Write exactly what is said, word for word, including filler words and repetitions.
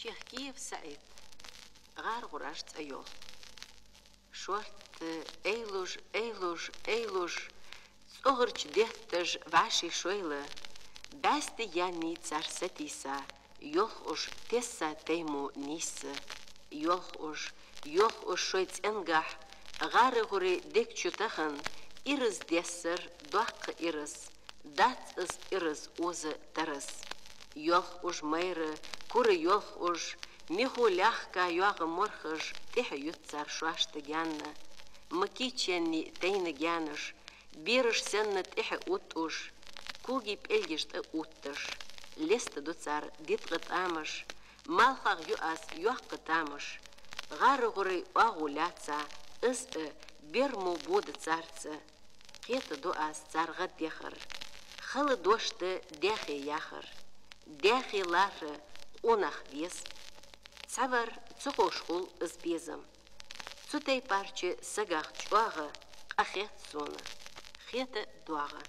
Чехкиев СаӀид. «ГӀаргӀураш» цӀи йола. Шортта, айлуш, айлуш, айлуш, цӀогӀарча детташ вӀаший шойла, бӀаьсти яьннай цар сатийса, йоах уж, тесса таймо нийсса. Йоах уж, йоах уж шоай цӀенгахьа, гӀаргӀурий дег чу тахан ираз дессар, доккха ираз, дац из ираз оза тараз. Йоах уж майра, кура йоах уж, михо лаьхка йоагӀа морхаш, тӀехьа юц цар шоашта гаьна. Ма кийчъеннай тайна гаьнаш, бераш санна тӀехьа утташ, коги пӀелгаш тӀа утташ. Лестаду цар диткъа тӀамаш, малхагӀа ю аз йоккха тамаш. ГӀаргӀурий оагӀув лаьца, из а бер мо бода царца. Кхетаду аз цар гӀаддахар, хала дош да даьхе яхар. Даьхе лархӀа къонах веза. Цхьавар ца ховш хул из безам. Цу тайпарча сагах чӀоагӀа къа хет сона, хета доагӀа.